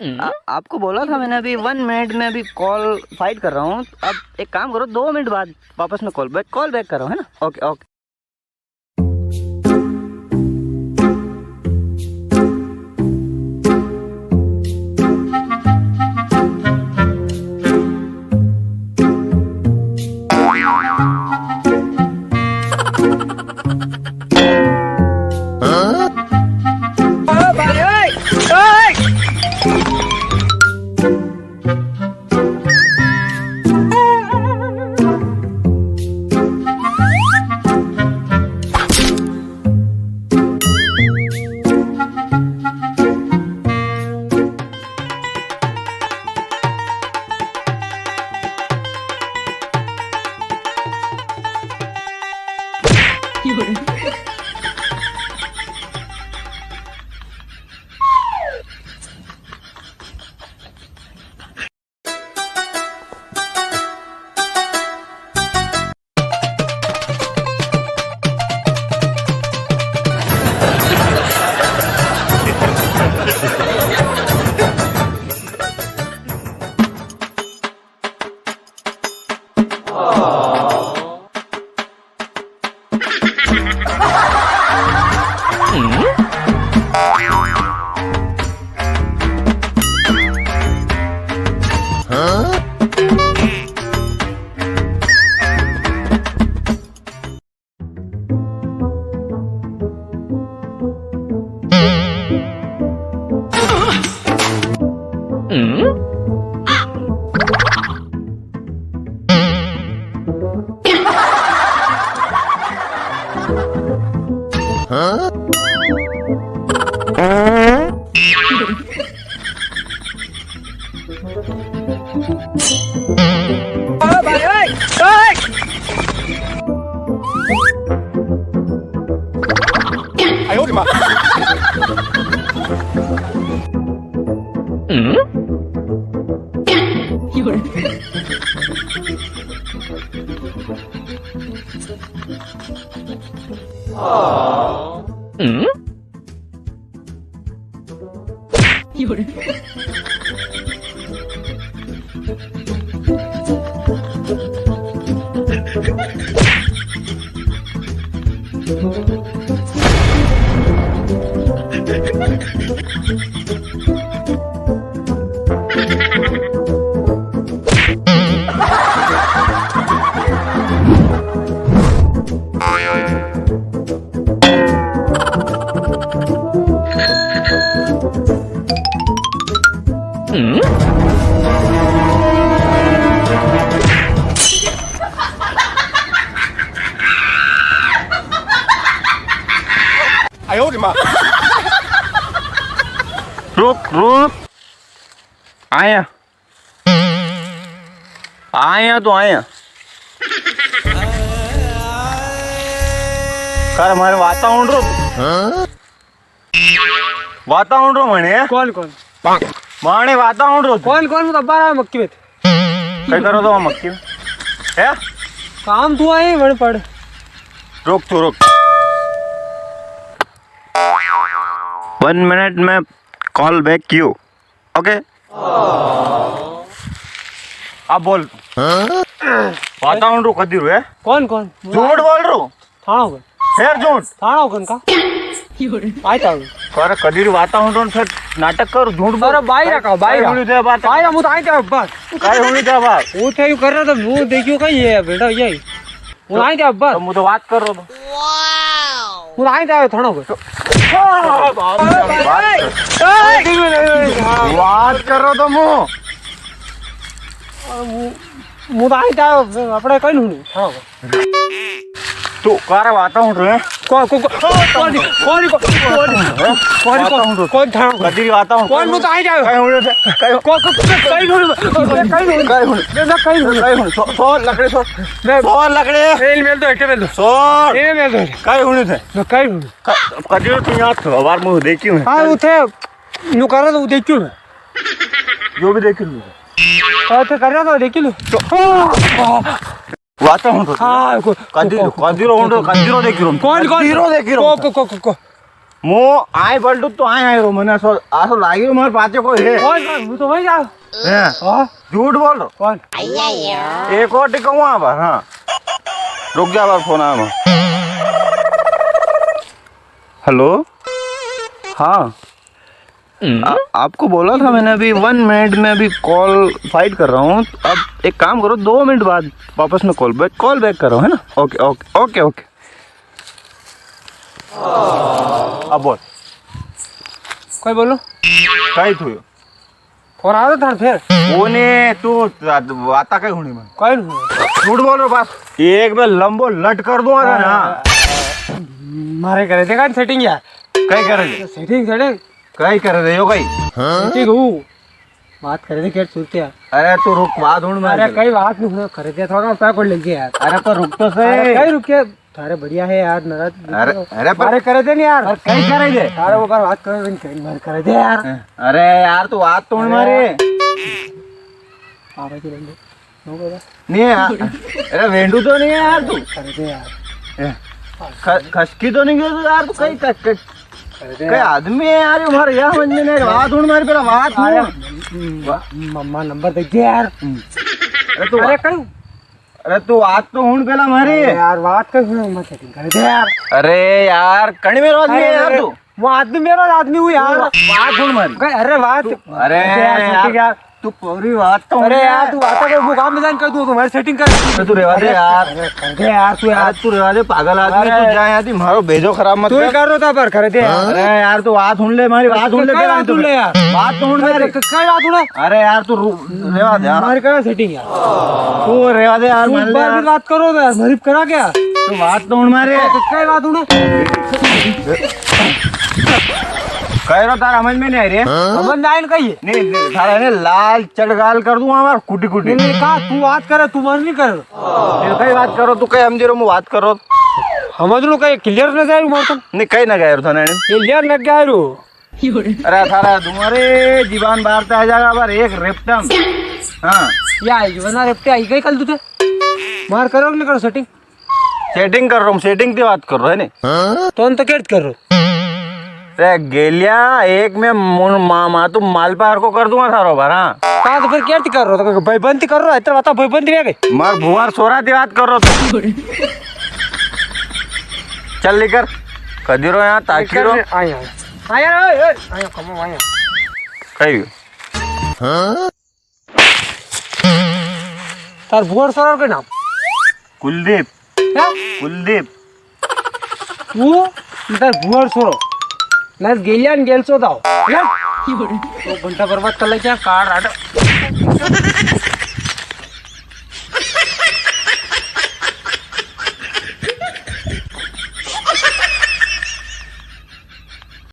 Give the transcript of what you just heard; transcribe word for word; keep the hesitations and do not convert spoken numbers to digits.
आ, आपको बोला था मैंने, अभी वन मिनट में अभी कॉल फाइट कर रहा हूँ। अब एक काम करो, दो मिनट बाद वापस में कॉल बैक, कॉल बैक करो, है ना? Okay, okay. रुक, रुक। आया। आया तो आया। कर मारे वाता हुण रो। वाता हुण रो मने। कौन, कौन? माने वाता हुण रो। कौन, कौन? वो तो बाहर आया मक्की में। कई करो तो मक्की में? है? काम तू आए, बड़ पड़। रुक तू, रुक। वन मिनट में कॉल बैक कियो। ओके। अब बोल। वाता हुण रो कदी रो है? कौन, कौन? झूठ बोल रो। थाणो कौन? फेर झूठ। थाणो कौन का? आय तो। अरे कदी रो वाता हुण रो, फेर नाटक कर, झूठ बोल। अरे बाई रखा, बाई कई रखा। हुणी दे बात। बाई, हम तो आए थे बस। कई हुणी दे बात। वो थे यू कर रहा था, वो देखियो कई है बेटा, ये। वो आए थे बस। तो मु तो बात कर रहा था। वो आए थे थाणो कौन। बात कर रहा था मु। मु तो आई था, अपने कई हुणी। हाँ। तू कारे वाता हुण रे? को, को, को, कौन, कौन, कौन, कौन, कौन, कौन, कौन थाणो? कदी री वाता हुण। कौन, मु तो आई जावे। कई हुणी थे? कई को, को, को, कई हुणी? कई हुणी? कई हुणी? मैं, मैं कई हुणी? कई हुणी? सो, सो लकड़े सो। मैं सो लकड़े। एल मेल दो, एक मेल दो। सो। ए मेल दो। कई हुणी थे? मैं कई हुणी? क-, कदी रो तू याद थो, बार मु देखी हूँ। हाँ, वो थे, नु कर रहा था, वो देखी हूँ। जो भी देखी लूँ। हाँ, तो कर रहा था, देखी लूँ। तो, वाता हुण तो। हाँ, को, कदी रो, को, कदी रो हुण तो, कदी रो देखी रो। कौन, कौन? कदी रो देखी रो। को, को, को, को, को। मु आए पलटू तो आए आए रो, मने असो, असो लागी रो मारे पाछे कोई है। कौन, कौन? मु तो वही जाओ। हैं? हाँ? झूठ बोल रो। कौन? एक और टिकाऊँ आवा, हाँ। रुक जा, बार फोन आया। हेलो। हाँ। आ, आपको बोला था मैंने, अभी वन मिनट में अभी कॉल फाइट कर रहा हूँ। अब एक काम करो, दो मिनट बाद वापस में कॉल बैक, कॉल बैक करो, है ना? Okay, okay, okay, okay. अब बोल। कोई बोलो। काई थयो? फोन आ रहा था फिर। कोने तू वाता काई हुणी मन? कोई नहीं। झूठ बोल रहा बस। एक बार लंबो लट कर दूंगा ना। मारे करे देखा सेटिंग यार। काई करे दे? Setting, setting. काई करे दे यो काई? ठीक हूँ। बात करे दे, क्या सुनते यार? अरे तू रुक, बात हुण मार अरे। कई बात नहीं हुण, करे दे थोड़ा, पैसा को लग गया यार। अरे तो रुक तो सही। अरे कई रुके, थारे बढ़िया है यार, नाराज। अरे, अरे पर अरे करे दे नहीं यार। अरे कई करे दे? अरे वो बार बात करे दे, करे दे यार। अरे यार तू बात तो हुण मारे। आवे की नहीं। नहीं यार। अरे वेंडू तो नहीं है यार तू। करे दे यार। ए, ख-, खसकी तो नहीं गयो तू यार, तू कई क-, क-, करे दे कई यार। आदमी है यार, ये मारे यहाँ समझ में नहीं, बात हुण मारी, पहला बात अरे, हुण। म-, मम्मा नंबर दे दे यार। अरे तू अरे कई? अरे तू बात तो हुण पहला मारी। अरे यार, बात कर सुन, मत सेटिंग करे दे यार। अरे यार, कणी में रोज नहीं है यार अरे, तू। वो आदमी मेरा आदमी हूँ यार। तू बात हुण मारी। अरे बात। अरे अरे यार, यार, सेटिंग यार। तू पूरी बात तो अरे हुण यार, यार। तू बात कर, वो काम में जान कर, तू तुम्हारी सेटिंग कर। अरे तू रेवा दे अरे, यार। अरे कर दे यार, तू यार। अरे तू रेवा दे, पागल आदमी, अरे। तू जा यहाँ थी, मारो भेजो खराब मत तू ही कर। कर रो था पर, कर दे यार। अरे यार, तू बात हुण ले, मारी बात हुण ले, क्या पहला बात तू। हुण ले यार? बात तो हुण अरे, मेरी। क-, क्या बात हुण? अरे यार, तू रू-, रेवा दे यार। मारी करा सेटिंग यार। तू रेवा दे यार, तू मान ले बार यार। बार बात करो तो यार, मरीब करा क्या? तू बात तो हुण मारे। तो क्या बात हुण? कह रहा तारा समझ में नहीं आई रे। समझ में आए ना कहिए। नहीं, नहीं, थारा ने लाल चढ़ गाल कर दूंगा हमार कुटी कुटी। नहीं, नहीं, कहा तू बात करे, तू मर नहीं कर। नहीं, कई बात करो, तू कई समझ रो, मैं बात करो। समझ लो कई क्लियर ना जाए मार तो। नहीं, कई ना गए रो थाने। क्लियर ना गए रो। अरे थारा तुम्हारे जीवन बाहर ते आ जाएगा, बार एक रेपटम। हाँ। या जीवन रेपटे आई गई कल तू ते। मार करो कि नहीं करो सेटिंग? सेटिंग कर रहा हूँ, सेटिंग की बात कर रहा है ने। तो हम तो कैसे कर रहे? रे गेलिया, एक में मुन-, मा-, मा-, तू मालपा हरको कर दूंगा थारो बार, हाँ। कहाँ तो फिर कैसे कर रहे? तो भाईबंदी कर रहे, इतना बता भाईबंदी में गई। मार भुआर सोरा दी बात कर रहे तो। चल निकर, कदी रो यहाँ, ताकी रो। आया, आया, आया, आया, कमो आया। कई? तार भुआर सोरा के नाम? कुलदीप। क्या? कुलदीप। तू इधर भुआर सोरो। ना गेलिया न गेल सो दाओ। ना? तो घंटा बर्बाद कर ले क्या? कार आडो।